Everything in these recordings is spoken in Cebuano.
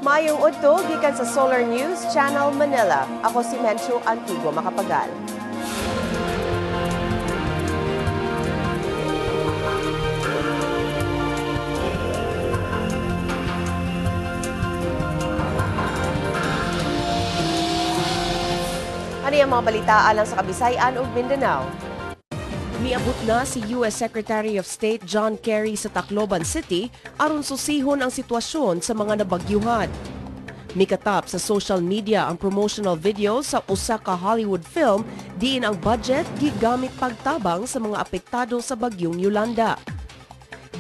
Maayong udto gikan sa Solar News Channel Manila. Ako si Menchu Antigua Macapagal. Ano yung mga balita alang sa Kabisayan ug Mindanao? Miabot na si US Secretary of State John Kerry sa Tacloban City aron susihon ang sitwasyon sa mga nabagyuhan. Mikatap sa social media ang promotional video sa usa ka Hollywood film diin ang budget gigamit pagtabang sa mga apektado sa bagyong Yolanda.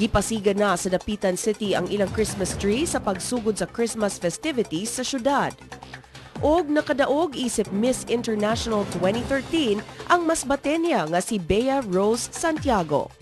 Gipasiga na sa Dapitan City ang ilang Christmas tree sa pagsugod sa Christmas festivities sa syudad. Og nakadaog isip Miss International 2013 ang Masbatenya nga si Bea Rose Santiago.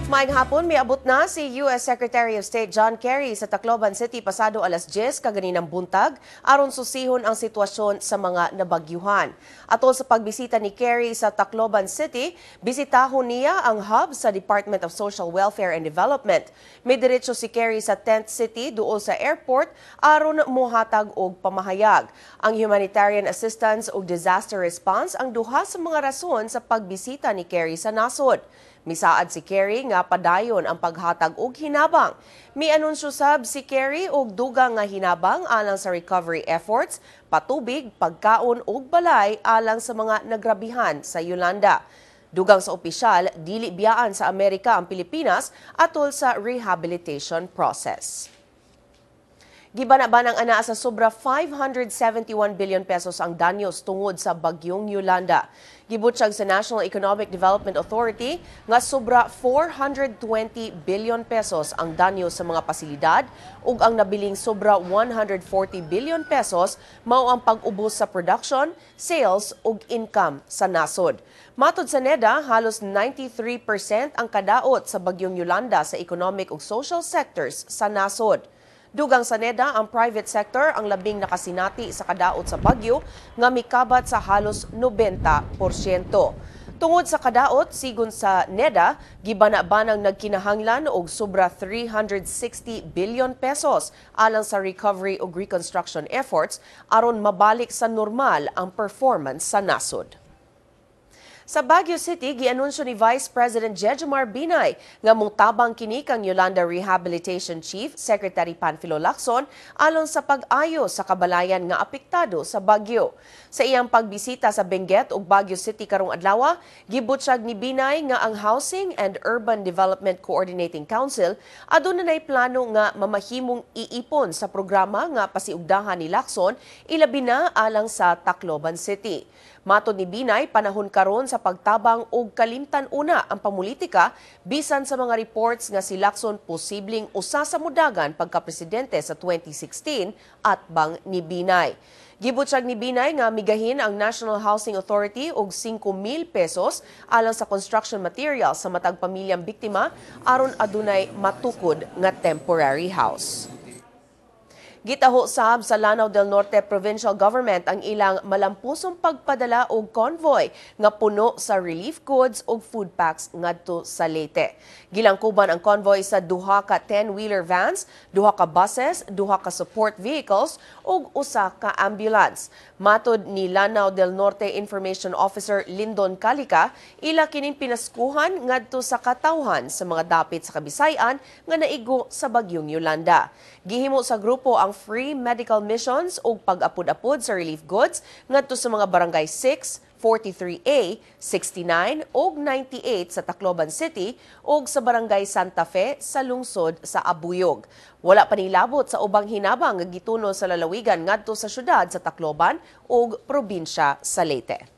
Maayong hapon, miabot na si US Secretary of State John Kerry sa Tacloban City pasado alas 10 kaganinang buntag aron susihon ang sitwasyon sa mga nabagyuhan. Atol sa pagbisita ni Kerry sa Tacloban City, bisitahon niya ang hub sa Department of Social Welfare and Development. Midiretso si Kerry sa Tent City duol sa airport aron mohatag og pamahayag. Ang humanitarian assistance ug disaster response ang duha sa mga rason sa pagbisita ni Kerry sa nasod. Misaad si Kerry nga padayon ang paghatag og hinabang. Mianunsyo sab si Kerry og dugang nga hinabang alang sa recovery efforts, patubig, pagkaon ug balay alang sa mga nagrabihan sa Yolanda. Dugang sa opisyal, dili biyaan sa Amerika ang Pilipinas atol sa rehabilitation process. Gibana-banang anaa sa sobra 571 billion pesos ang danyos tungod sa bagyong Yolanda. Gibutyag sa National Economic Development Authority nga sobra 420 billion pesos ang danyo sa mga pasilidad ug ang nabiling sobra 140 billion pesos mao ang pag-ubos sa production, sales ug income sa nasod. Matod sa NEDA, halos 93% ang kadaot sa bagyong Yolanda sa economic ug social sectors sa nasod. Dugang sa NEDA, ang private sector ang labing nakasinati sa kadaot sa bagyo nga mikabat sa halos 90%. Tungod sa kadaot, sigon sa NEDA, gibana-banang nagkinahanglan og sobra 360 billion pesos alang sa recovery ug reconstruction efforts aron mabalik sa normal ang performance sa nasod. Sa Baguio City, gianunsyo ni Vice President Jejomar Binay nga mutabang kini kang Yolanda Rehabilitation Chief Secretary Panfilo Lacson alang sa pag-ayo sa kabalayan nga apektado sa bagyo. Sa iyang pagbisita sa Benguet ug Baguio City karong adlaw, gibutyag ni Binay nga ang Housing and Urban Development Coordinating Council aduna nay plano nga mamahimong iipon sa programa nga pasiugdahan ni Lacson ilabi na alang sa Tacloban City. Matod ni Binay, panahon karon sa pagtabang og kalimtan una ang pamulitika bisan sa mga reports nga si Lacson posibleng usa sa mudagan pagka-presidente sa 2016 at bang ni Binay. Gibutyag ni Binay nga migahin ang National Housing Authority og 5,000 pesos alang sa construction materials sa matag pamilyang biktima aron adunay matukod nga temporary house. Gitaho sab sa Lanao del Norte Provincial Government ang ilang malampusong pagpadala og convoy nga puno sa relief goods ug food packs ngadto sa Leyte. Gilangkuban ang convoy sa duha ka 10-wheeler vans, duha ka buses, duha ka support vehicles ug usa ka ambulance. Matod ni Lanao del Norte Information Officer Lindon Calica, ila kining pinaskuhan ngadto sa katawhan sa mga dapit sa Kabisayan nga naigo sa bagyong Yolanda. Gihimo sa grupo ang free medical missions ug pag-apod-apod sa relief goods ngadto sa mga barangay 6, 43A, 69 ug 98 sa Tacloban City ug sa barangay Santa Fe sa lungsod sa Abuyog. Wala pa nilabot sa ubang hinabang nga gituno sa lalawigan ngadto sa syudad sa Tacloban ug probinsya sa Leyte.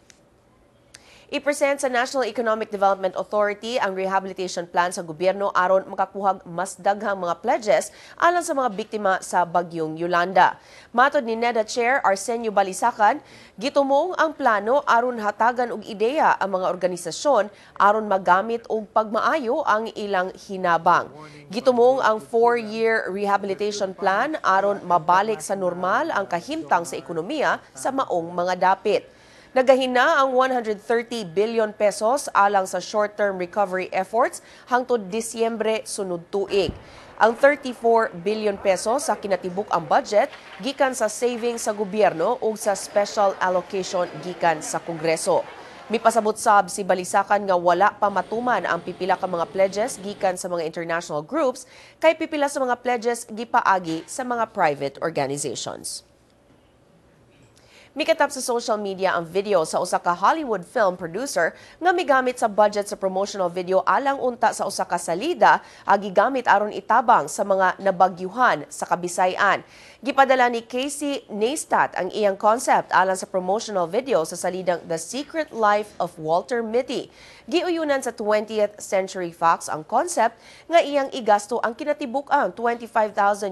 I-present sa National Economic Development Authority ang rehabilitation plan sa gobyerno aron makakuhag mas daghang mga pledges alang sa mga biktima sa bagyong Yolanda. Matod ni NEDA Chair Arsenio Balisacan, gitumong ang plano aron hatagan og ideya ang mga organisasyon aron magamit og pagmaayo ang ilang hinabang. Gitumong ang 4-year rehabilitation plan aron mabalik sa normal ang kahimtang sa ekonomiya sa maong mga dapit. Nagahina ang 130 billion pesos alang sa short-term recovery efforts hangtod Disyembre sunod tuig. Ang 34 billion pesos sa kinatibuk ang budget gikan sa savings sa gobyerno ug sa special allocation gikan sa Kongreso. Mipasabot sab si Balisacan nga wala pa matuman ang pipila ka mga pledges gikan sa mga international groups kay pipila sa mga pledges gipaagi sa mga private organizations. Mikatap sa social media ang video sa usa ka Hollywood film producer nga migamit sa budget sa promotional video alang unta sa usa ka salida ang gigamit aron itabang sa mga nabagyuhan sa Kabisayan. Gipadala ni Casey Neistat ang iyang concept alang sa promotional video sa salidang The Secret Life of Walter Mitty. Giuyunan sa 20th Century Fox ang concept nga iyang igasto ang kinatibuk-ang $25,000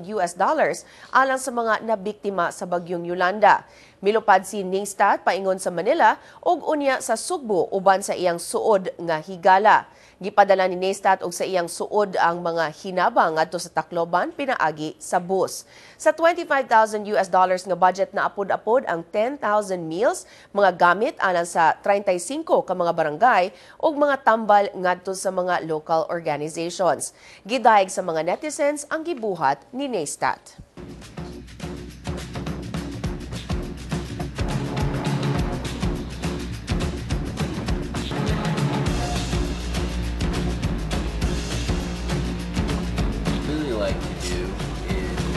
alang sa mga nabiktima sa bagyong Yolanda. Milupad si Neistat paingon sa Manila ug unya sa Sugbo uban sa iyang suod nga higala. Gipadala ni Neistat og sa iyang suod ang mga hinabang ngadto sa Tacloban pinaagi sa bus. Sa $25,000 nga budget na apod-apod ang 10,000 meals, mga gamit alang sa 35 ka mga barangay ug mga tambal ngadto sa mga local organizations. Gidayeg sa mga netizens ang gibuhat ni Neistat. Really like to do is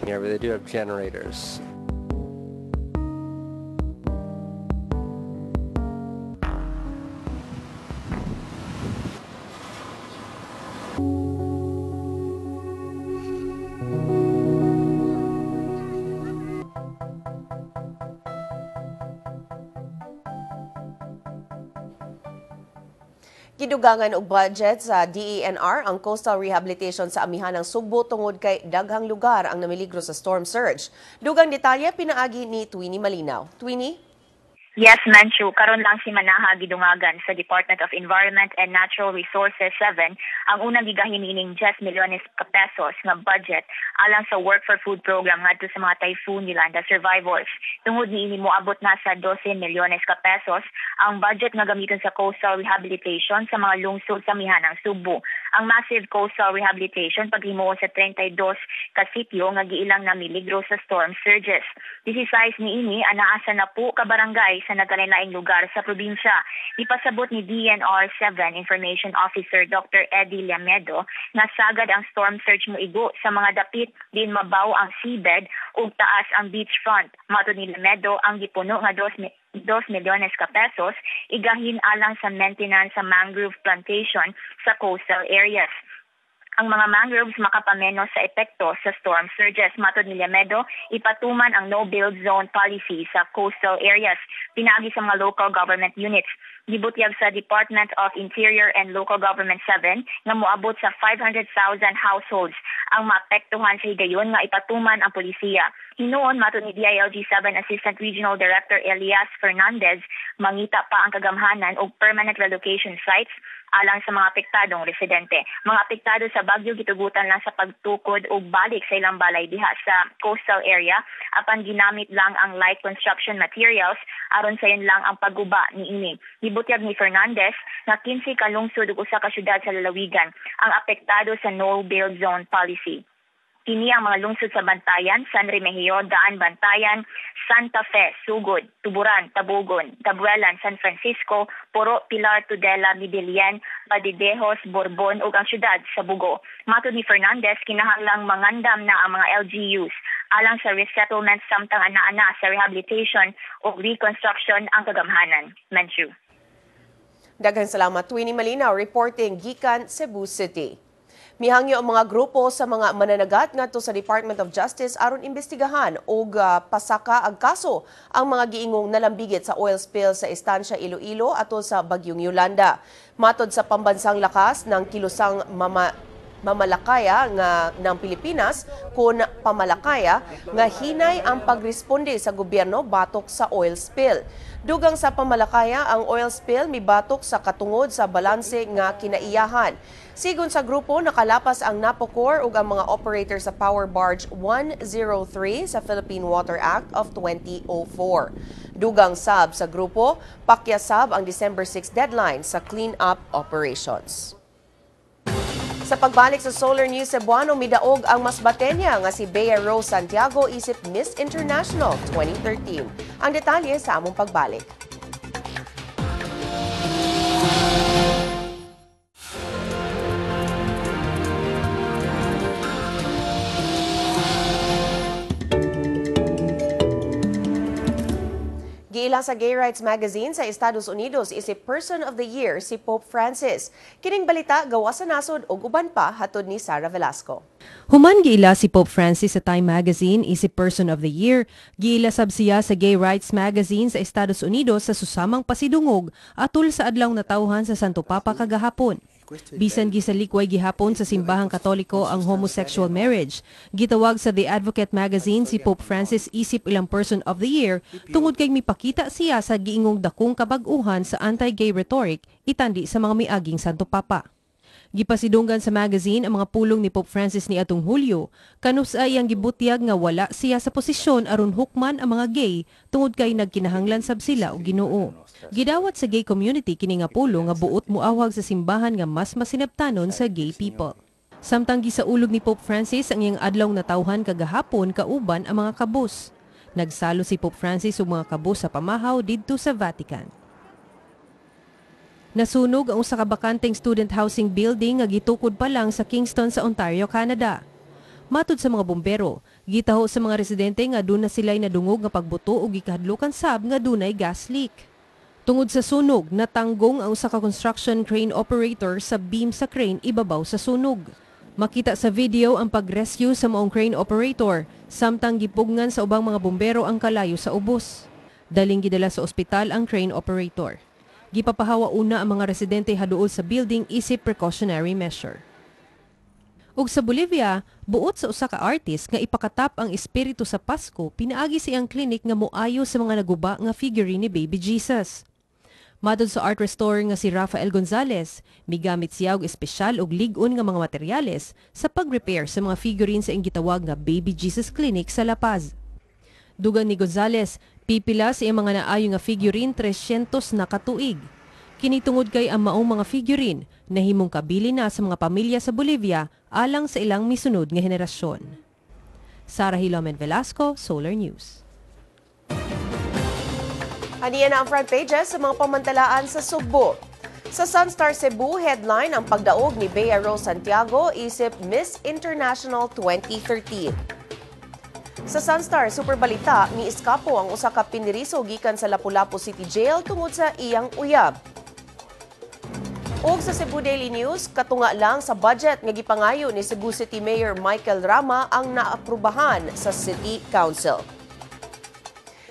Yeah, but they do have generators. Gidugangan og budget sa DENR ang coastal rehabilitation sa amihan ng Sugbo tungod kay daghang lugar ang namiligro sa storm surge. Dugang detalye pinaagi ni Twinnie Malinaw. Twinnie? Yes, Menchu. Karon lang si Manaha gidungagan sa Department of Environment and Natural Resources 7 ang unang gigahin niining 10 milyones ka pesos nga budget alang sa Work for Food program ngadto sa mga Typhoon Yolanda survivors. Tungod niini moabot na sa 12 milyones ka pesos ang budget nga gamiton sa coastal rehabilitation sa mga lungsod sa amihanang Sugbo. Ang massive coastal rehabilitation paghimuon sa 32 ka sitio nga giilang namiligro sa storm surges. 16 niini anaa sa napu ka barangay sa nagkalain-laing lugar sa probinsya. Ipasabot ni DENR 7 Information Officer Dr. Eddie Lamedo nga sagad ang storm surge moigo sa mga dapit din mabaw ang seabed ug taas ang beachfront. Matod ni Lamedo, ang gipuno nga 2 milyones ka pesos igahin alang sa maintenance sa mangrove plantation sa coastal areas. Ang mga mangroves makapameno sa epekto sa storm surges. Matod ni Lamedo, ipatuman ang no-build zone policy sa coastal areas, pinaagi sa mga local government units. Gibutyag sa Department of Interior and Local Government 7 nga moabot sa 500,000 households ang maapektuhan sa higayon nga ipatuman ang polisiya. Hinuon, matod ni DILG 7 Assistant Regional Director Elias Fernandez, mangita pa ang kagamhanan og permanent relocation sites alang sa mga apektadong residente. Mga apektado sa bagyo gitugutan lang sa pagtukod og balik sa ilang balay diha sa coastal area apan ginamit lang ang light construction materials aron sayon lang ang pagguba niini. Gibutyag ni Fernandez nga 15 ka lungsod ug usa ka syudad sa lalawigan ang apektado sa no-build zone policy. Kini ang mga lungsod sa Bantayan, San Remigio, Daan Bantayan, Santa Fe, Sugod, Tuburan, Tabogon, Tabuelan, San Francisco, Poro, Pilar, Tudela, Medellin, Madridejos, Borbon ug ang syudad sa Bugo. Matod ni Fernandez, kinahanglang mangandam na ang mga LGUs alang sa resettlement samtang ana-ana sa rehabilitation ug reconstruction ang kagamhanan. Menchu. Daghang salamat, Twinnie Malinaw, reporting gikan Cebu City. Mihangyo ang mga grupo sa mga mananagat ngadto sa Department of Justice aron imbestigahan og pasaka ag kaso ang mga giingong nalambigit sa oil spill sa Estancia, Iloilo atol sa Bagyong Yolanda. Matod sa pambansang lakas ng kilusang Mamalakaya nga ng Pilipinas kun Pamalakaya nga hinay ang pagresponde sa gobyerno batok sa oil spill. Dugang sa Pamalakaya, ang oil spill mibatok sa katungod sa balanse nga kinaiyahan. Sigon sa grupo, nakalapas ang Napocor ug ang mga operator sa Power Barge 103 sa Philippine Water Act of 2004. Dugang sab sa grupo, pakyasab ang December 6 deadline sa clean-up operations. Sa pagbalik sa Solar News Cebuano, midaog ang Masbatenya nga si Bea Rose Santiago isip Miss International 2013. Ang detalye sa among pagbalik. Giila sa Gay Rights Magazine sa Estados Unidos isip Person of the Year si Pope Francis. Kining balita gawa sa nasod ug uban pa hatod ni Sarah Velasco. Human giila si Pope Francis sa Time Magazine isip Person of the Year. Giila sab siya sa Gay Rights Magazine sa Estados Unidos sa susamang pasidungog atul sa adlaw natawhan sa Santo Papa kagahapon. Bisan gisalikway gihapon sa simbahang Katoliko ang homosexual marriage. Gitawag sa The Advocate Magazine si Pope Francis isip ilang Person of the Year tungod kay mipakita siya sa giingong dakong kabag-uhan sa anti-gay rhetoric itandi sa mga miaging Santo Papa. Gipasidunggan sa magazine ang mga pulong ni Pope Francis ni atong Hulyo, kanus ay ang gibutyag nga wala siya sa posisyon aron hukman ang mga gay tungod kay nagkinahanglan sab sila og Ginoo. Gidawat sa gay community kini nga pulong nga buot moawhag sa simbahan nga mas masinabtanon sa gay people. Samtang gisaulog ni Pope Francis ang iyang adlaw natawhan kagahapon kauban ang mga kabus. Nagsalo si Pope Francis ug mga kabus sa pamahaw didto sa Vatican. Nasunog ang usa ka bakanteng student housing building nga gitukod pa lang sa Kingston sa Ontario, Canada. Matud sa mga bumbero, gitaho sa mga residente nga duna sila'y nadungog nga pagbuto o gikahadlukan sab nga dunay gas leak. Tungod sa sunog, natanggong ang usa ka construction crane operator sa beam sa crane ibabaw sa sunog. Makita sa video ang pag-rescue sa maong crane operator, samtang gipugnan sa ubang mga bumbero ang kalayo sa ubos. Daling gidala sa ospital ang crane operator. Gipapahawa una ang mga residente haduol sa building isip precautionary measure. Ug sa Bolivia, buot sa usa ka artist nga ipakatap ang espiritu sa Pasko pinaagi sa iyang clinic nga moayo sa mga naguba nga figurine ni Baby Jesus. Matod sa art restorer nga si Rafael Gonzalez, migamit siya og espesyal og lig-on nga mga materyales sa pag-repair sa mga figurine sa iyang gitawag nga Baby Jesus Clinic sa La Paz. Dugang ni Gonzalez, pipila sa iyang mga naayo nga figurine 300 na katuig. Kini tungod kay ang maong mga figurine nahimong kabili na sa mga pamilya sa Bolivia alang sa ilang misunod nga henerasyon. Sarah Hilomen Velasco, Solar News. Aniya na ang front pages sa mga pamantalaan sa Sugbo. Sa Sunstar Cebu, headline ang pagdaog ni Bea Rose Santiago isip Miss International 2013. Sa Sunstar Super Balita, miiskapo ang usa ka piniriso gikan sa Lapu-Lapu City Jail tungod sa iyang uyab. Ug sa Cebu Daily News, katunga lang sa budget nga gipangayo ni Cebu City Mayor Michael Rama ang naaprubahan sa City Council.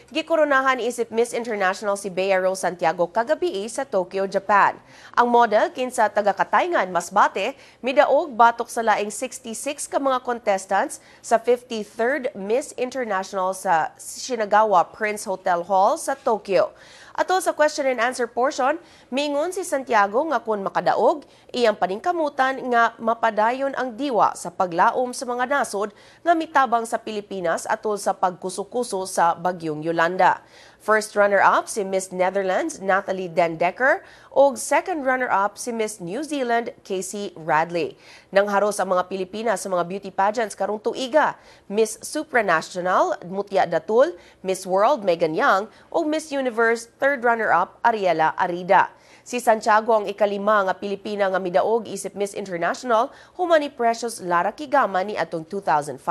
Gikoronahan isip Miss International si Bea Rose Santiago kagabi sa Tokyo, Japan. Ang model kinsa taga-Katayngan, Masbate, midaog batok sa laing 66 ka mga contestants sa 53rd Miss International sa Shinagawa Prince Hotel Hall sa Tokyo. Ato sa question and answer portion, mingon si Santiago nga kun makadaog, iyang paningkamutan nga mapadayon ang diwa sa paglaom sa mga nasod nga mitabang sa Pilipinas atol sa pagkuso-kuso sa Bagyong Yolanda. First runner-up si Miss Netherlands Natalie Den Dekker ug second runner-up si Miss New Zealand Casey Radley. Nangharos ang mga Pilipinas sa mga beauty pageants karong tuiga. Miss Supranational Mutya Datul, Miss World Megan Young ug Miss Universe third runner-up Ariela Arida. Si Santiago ang ikalima nga Pilipina nga midaog isip Miss International human ni Precious Lara Kigama ni atong 2005,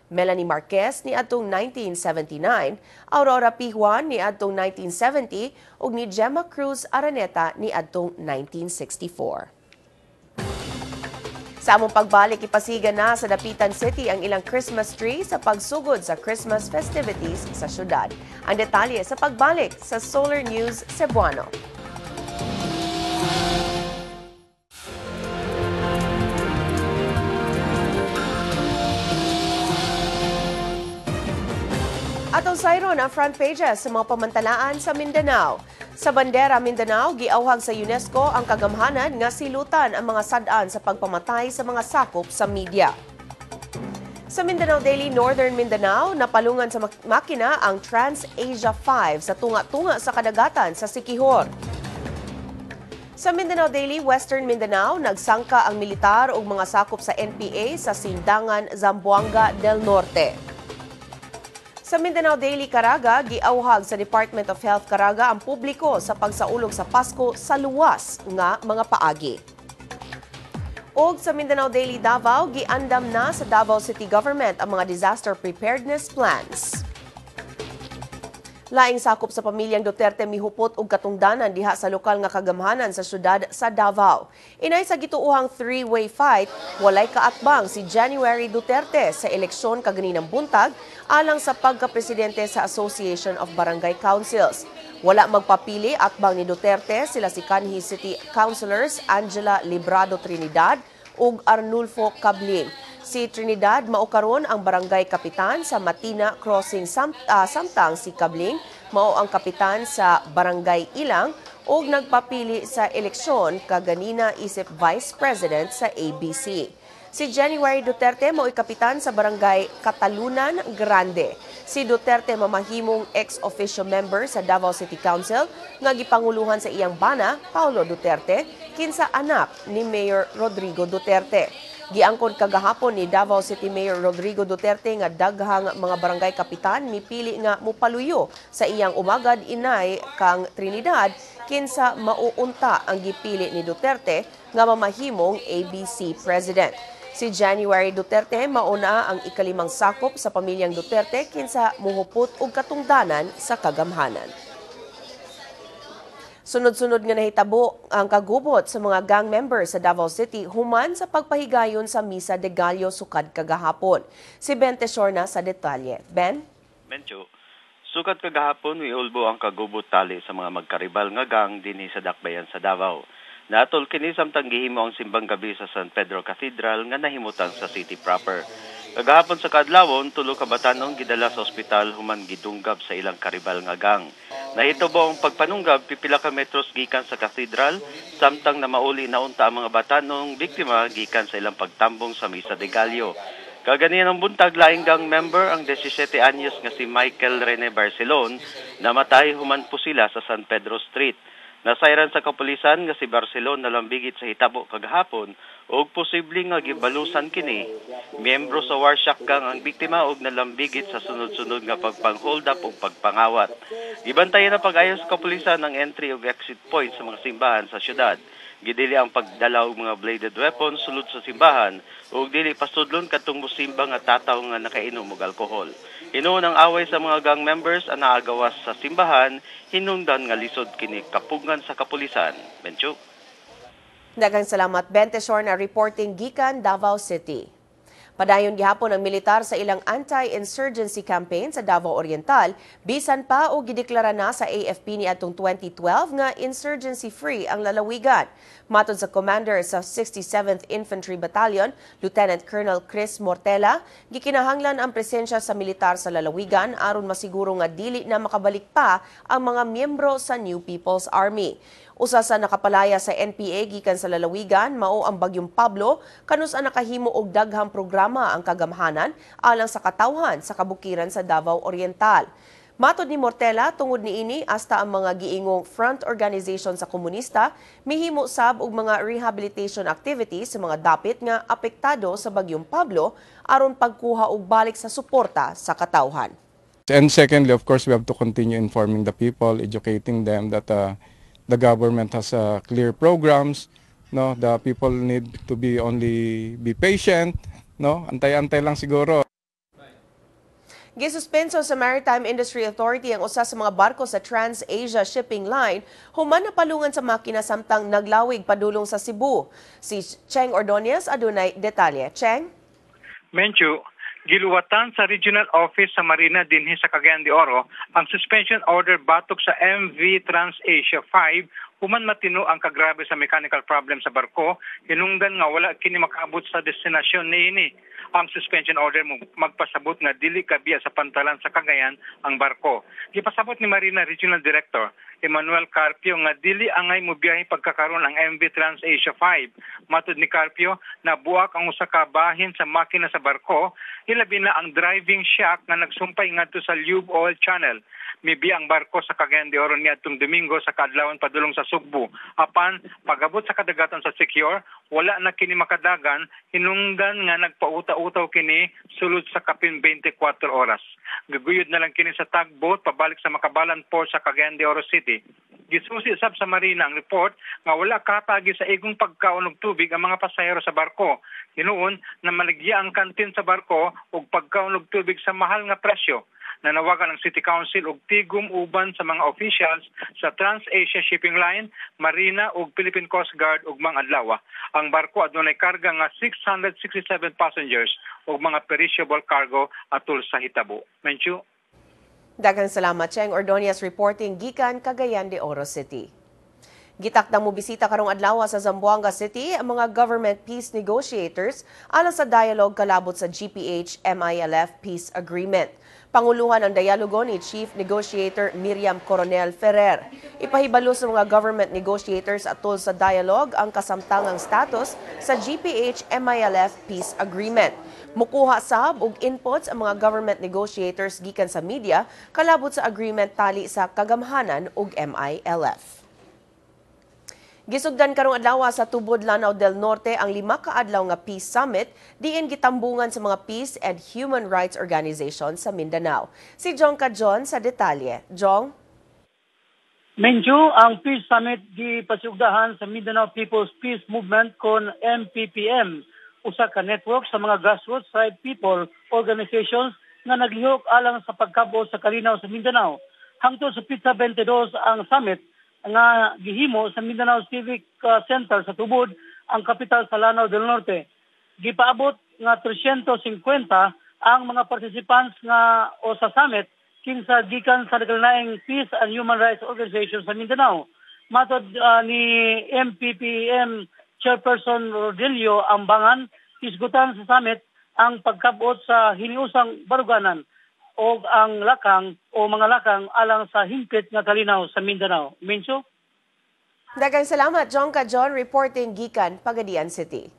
Melanie Marquez ni atong 1979, Aurora Pijuan ni atong 1970 ug ni Gemma Cruz Araneta ni atong 1964. Sa among pagbalik, ipasiga na sa Dapitan City ang ilang Christmas tree sa pagsugod sa Christmas festivities sa syudad. Ang detalye sa pagbalik sa Solar News Cebuano. Atong sayron ang front pages sa mga pamantalaan sa Mindanao. Sa Bandera Mindanao, giawhag sa UNESCO ang kagamhanan nga silutan ang mga sad-an sa pagpamatay sa mga sakop sa media. Sa Mindanao Daily, Northern Mindanao, napalungan sa makina ang Trans-Asia 5 sa tunga-tunga sa kadagatan sa Siquijor. Sa Mindanao Daily, Western Mindanao, nagsangka ang militar ug mga sakop sa NPA sa Sindangan, Zamboanga del Norte. Sa Mindanao Daily Caraga, giawhag sa Department of Health Caraga ang publiko sa pagsaulog sa Pasko sa luwas nga mga paagi. Og sa Mindanao Daily Davao, giandam na sa Davao City Government ang mga disaster preparedness plans. Laing sakop sa pamilyang Duterte mihupot og katungdanan diha sa lokal nga kagamhanan sa syudad sa Davao. Inay sa gituohang three-way fight, walay kaatbang si January Duterte sa eleksyon kaganinang buntag alang sa pagkapresidente sa Association of Barangay Councils. Wala magpapili atbang ni Duterte sila si Kanhi City Councilors Angela Librado Trinidad ug Arnulfo Cabling. Si Trinidad mao karon ang barangay kapitan sa Matina Crossing, samtang si Cabling mao ang kapitan sa Barangay Ilang ug nagpapili sa eleksyon kaganina isip Vice President sa ABC. Si January Duterte mao'y kapitan sa Barangay Catalunan Grande. Si Duterte mamahimong ex-officio member sa Davao City Council nga gipanguluhan sa iyang bana, Paulo Duterte, kinsa anak ni Mayor Rodrigo Duterte. Giangkon kagahapon ni Davao City Mayor Rodrigo Duterte nga daghang mga barangay kapitan mipili nga mupaluyo sa iyang umagad inay kang Trinidad kinsa mauunta ang gipili ni Duterte nga mamahimong ABC President. Si January Duterte mauna ang ikalimang sakop sa pamilyang Duterte kinsa muhupot og katungdanan sa kagamhanan. Sunod-sunod nga nahitabo ang kagubot sa mga gang members sa Davao City human sa pagpahigayon sa Misa de Gallo sukad kagahapon. Si Ben Tesorna sa detalye. Ben? Bencho, sukad kagahapon miulbo ang kagubot tali sa mga magkaribal nga gang dinhi sa Dakbayan sa Davao. Naatol kini samtang gihimo ang simbang gabi sa San Pedro Cathedral nga nahimutan sa city proper. Kagahapon sa kaadlawon, tulo ka batan-ong gidala sa ospital human gidunggab sa ilang karibal nga gang. Nahitabo ang pagpanunggab pipila ka metros gikan sa cathedral, samtang namauli na unta ang mga batanong biktima gikan sa ilang pagtambong sa Misa de Gallo. Kaganiyan ang buntag, laing gang member ang 17 anyos nga si Michael Rene Barcelon, namatay human po sila sa San Pedro Street. Nasayran sa kapulisan nga si Barcelon nalambigit sa hitabo kagahapon og posible nga gibalusan kini. Miyembro sa Warshock Gang ang biktima og nalambigit sa sunod-sunod nga pagpang-hold up ug pagpangawat. Gibantayan na pag-ayo sa kapulisan ang entry ug exit point sa mga simbahan sa syudad. Gidili ang pagdala og mga bladed weapons sulod sa simbahan ug dili pasudlon kadtong mosimba nga tataw nga nakainom og alkohol. Hinuon ang away sa mga gang members ang naagawas sa simbahan, hinungdan nga lisod kini kapugngan sa kapulisan. Bencho. Daghang salamat, Ben Tesorna, reporting gikan Davao City. Padayon gihapon ang militar sa ilang anti-insurgency campaign sa Davao Oriental, bisan pa o gideklara na sa AFP ni atong 2012 nga insurgency-free ang lalawigan. Matod sa commander sa 67th Infantry Battalion, Lieutenant Colonel Chris Mortela, gikinahanglan ang presensya sa militar sa lalawigan aron masiguro nga dili na makabalik pa ang mga miyembro sa New People's Army. Usa sa nakapalaya sa NPA gikan sa lalawigan mao ang Bagyong Pablo kanus ang nakahimo og daghang programa ang kagamhanan alang sa katawhan sa kabukiran sa Davao Oriental. Matod ni Mortela, tungod niini hasta ang mga giingong front organization sa komunista mihimo sab og mga rehabilitation activities sa mga dapit nga apektado sa bagyong Pablo aron pagkuha og balik sa suporta sa katawhan. And secondly, of course, we have to continue informing the people, educating them that the government has clear programs. No, the people need to be only be patient. No, antay-antay lang siguro. Gisuspenso sa Maritime Industry Authority ang usa sa mga barko sa Trans-Asia Shipping Line human napalungan sa makina samtang naglawig padulong sa Cebu. Si Cheng Ordonez adunay detalye. Cheng? Menchu, giluwatan sa Regional Office sa Marina dinhi sa Cagayan de Oro ang suspension order batok sa MV TransAsia 5 human matino ang kagrabe sa mechanical problem sa barko, hinungdan nga wala kini makaabot sa destinasyon niini. Ang suspension order magpasabot nga dili kabiya sa pantalan sa Cagayan ang barko. Gipasabot ni Marina Regional Director Emmanuel Carpio nga dili angay mobiyahe pagkakaron ang MV TransAsia 5. Matod ni Carpio, nabuak ang usa ka bahin sa makina sa barko, hilabi na ang driving shock nga nagsumpay ngadto sa lube oil channel. Mibiya ang barko sa Cagayan de Oro niadtong Domingo sa kaadlawan padulong sa Sugbo. Apan pag-abot sa kadagatan sa Secure, wala na kini makadagan, hinungdan nga nagpauta-utaw kini sulod sa kapin 24 oras. Gaguyod na lang kini sa tugboat pabalik sa Makabalan Port sa Cagayan de Oro City. Gisusi sab sa Marina ang report nga wala katagi sa igong pagkaon og tubig ang mga pasahero sa barko. Hinuon na maligya ang kantin sa barko og pagkaon og tubig sa mahal nga presyo. Nanawagan ang City Council og tigom uban sa mga officials sa Trans-Asia Shipping Line, Marina ug Philippine Coast Guard ug mga adlaw. Ang barko adunay karga nga 667 passengers ug mga perishable cargo atul sa hitabo. Menchu. Daghang salamat, Cheng Ordonez, reporting gikan Cagayan de Oro City. Gitakdang mobisita karong adlaw sa Zamboanga City ang mga government peace negotiators alang sa dialogue kalabot sa GPH-MILF Peace Agreement. Panguluhan ang dialogo ni Chief Negotiator Miriam Coronel Ferrer. Ipahibalo sa mga government negotiators atol sa dialogue ang kasamtangang status sa GPH-MILF Peace Agreement. Mukuha sab og inputs ang mga government negotiators gikan sa media kalabot sa agreement tali sa kagamhanan ug MILF. Gisugdan karong adlaw sa Tubod, Lanao del Norte ang 5 ka adlaw nga Peace Summit diin gitambungan sa mga peace and human rights organizations sa Mindanao. Si Jong Kajon sa detalye. Jong? Menjo, ang Peace Summit gipasugdahan sa Mindanao People's Peace Movement kon MPPM, usa ka network sa mga grassroots right people organizations nga naglihok alang sa pagkabot sa kalinaw sa Mindanao. Hangtod sa petsa 22 ang summit nga gihimo sa Mindanao Civic Center sa Tubod, ang kapital sa Lanao del Norte. Gipaabot nga 350 ang mga participants nga o sa summit kinsa gikan sa nagkalaing Peace and Human Rights Organization sa Mindanao. Matod ni MPPM Chairperson Rodelio Ambangan, hisgutan sa summit ang pagkabot sa hiniusang baruganan o ang lakang o mga lakang alang sa hingpit nga kalinaw sa Mindanao. Mincho? Daghang salamat, Jong Kajon, reporting gikan Pagadian City.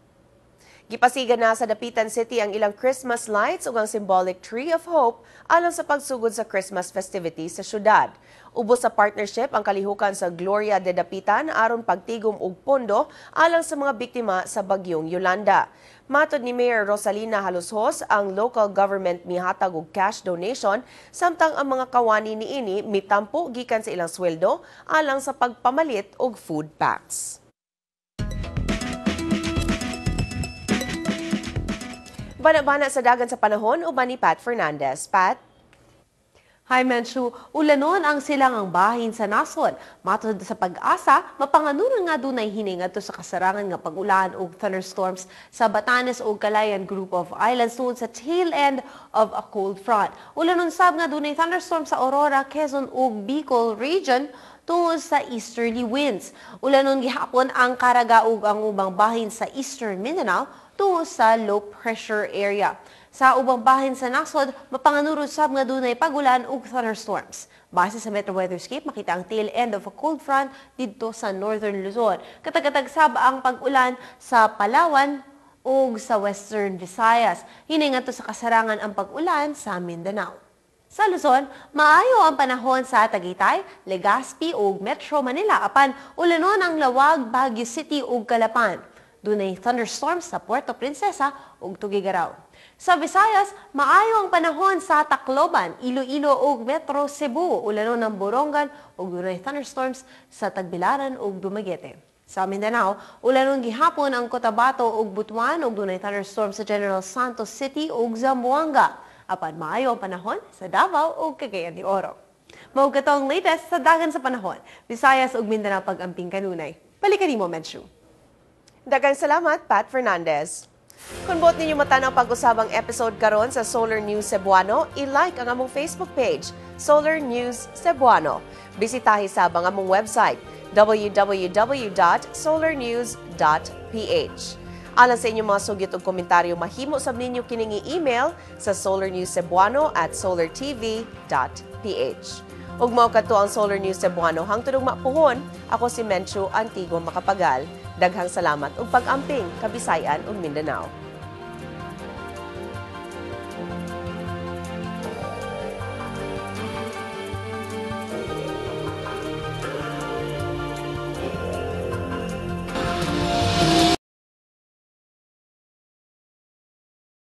Gipasiga na sa Dapitan City ang ilang Christmas lights ug ang symbolic Tree of Hope alang sa pagsugod sa Christmas festivities sa syudad. Ubos sa partnership ang kalihukan sa Gloria de Dapitan aron pagtigom og pondo alang sa mga biktima sa bagyong Yolanda. Matod ni Mayor Rosalina Halushos, ang local government mihatag og cash donation samtang ang mga kawani niini mitampo gikan sa ilang sweldo alang sa pagpamalit og food packs. Bana-bana sa dagan sa panahon, uban ni Pat Fernandez. Pat? Hi, Menchu. Ulanon ang silangang bahin sa nasod. Matod sa pag-asa, mapanganuron nga dunay hining adto sa kasarangan nga pag-ulan og thunderstorms sa Batanes ug Calayan Group of Islands tungod sa tail end of a cold front. Ulanon sab nga dunay thunderstorms sa Aurora, Quezon ug Bicol region tungod sa easterly winds. Ulanon gihapon ang Caraga ug ang ubang bahin sa Eastern Mindanao tungod sa low pressure area. Sa ubang bahin sa nasod, mapanganuro sab nga dunay pagulan ug thunderstorms. Base sa Metro Weatherscape, makita ang tail end of a cold front didto sa Northern Luzon. Katagtag sab ang pag-ulan sa Palawan ug sa Western Visayas. Hinay ngadto sa kasarangan ang pag-ulan sa Mindanao. Sa Luzon, maayo ang panahon sa Tagaytay, Legazpi ug Metro Manila apan ulanon ang Laoag, Baguio City ug Calapan. Dunay thunderstorms sa Puerto Princesa ug Tuguegarao. Sa Visayas, maayo ang panahon sa Tacloban, Iloilo ug Metro Cebu, ulanon ang Borongan ug dunay thunderstorms sa Tagbilaran ug Dumaguete. Sa Mindanao, ulanon gihapon ang Cotabato ug Butuan ug dunay thunderstorms sa General Santos City ug Zamboanga. Apan maayo ang panahon sa Davao ug Cagayan de Oro. Mao kato ang latest sa dagan sa panahon. Visayas ug Mindanao pag-amping kanunay. Balikan nimo, Menchu. Daghang salamat, Pat Fernandez. Kung buot ninyo matan-aw pag-usab ang episode karon sa Solar News Cebuano, i-like ang among Facebook page, Solar News Cebuano. Bisitahi sab ang among website, www.solarnews.ph. Alang sa inyong mga sugit ug komentaryo, mahimo sab ninyo kining i-email sa solarnewscebuano@solartv.ph. Ug mao kadto ang Solar News Cebuano hangtod ugma puhon. Ako si Menchu Antigua Macapagal. Daghang salamat ug pag-amping, Kabisayan ug Mindanao.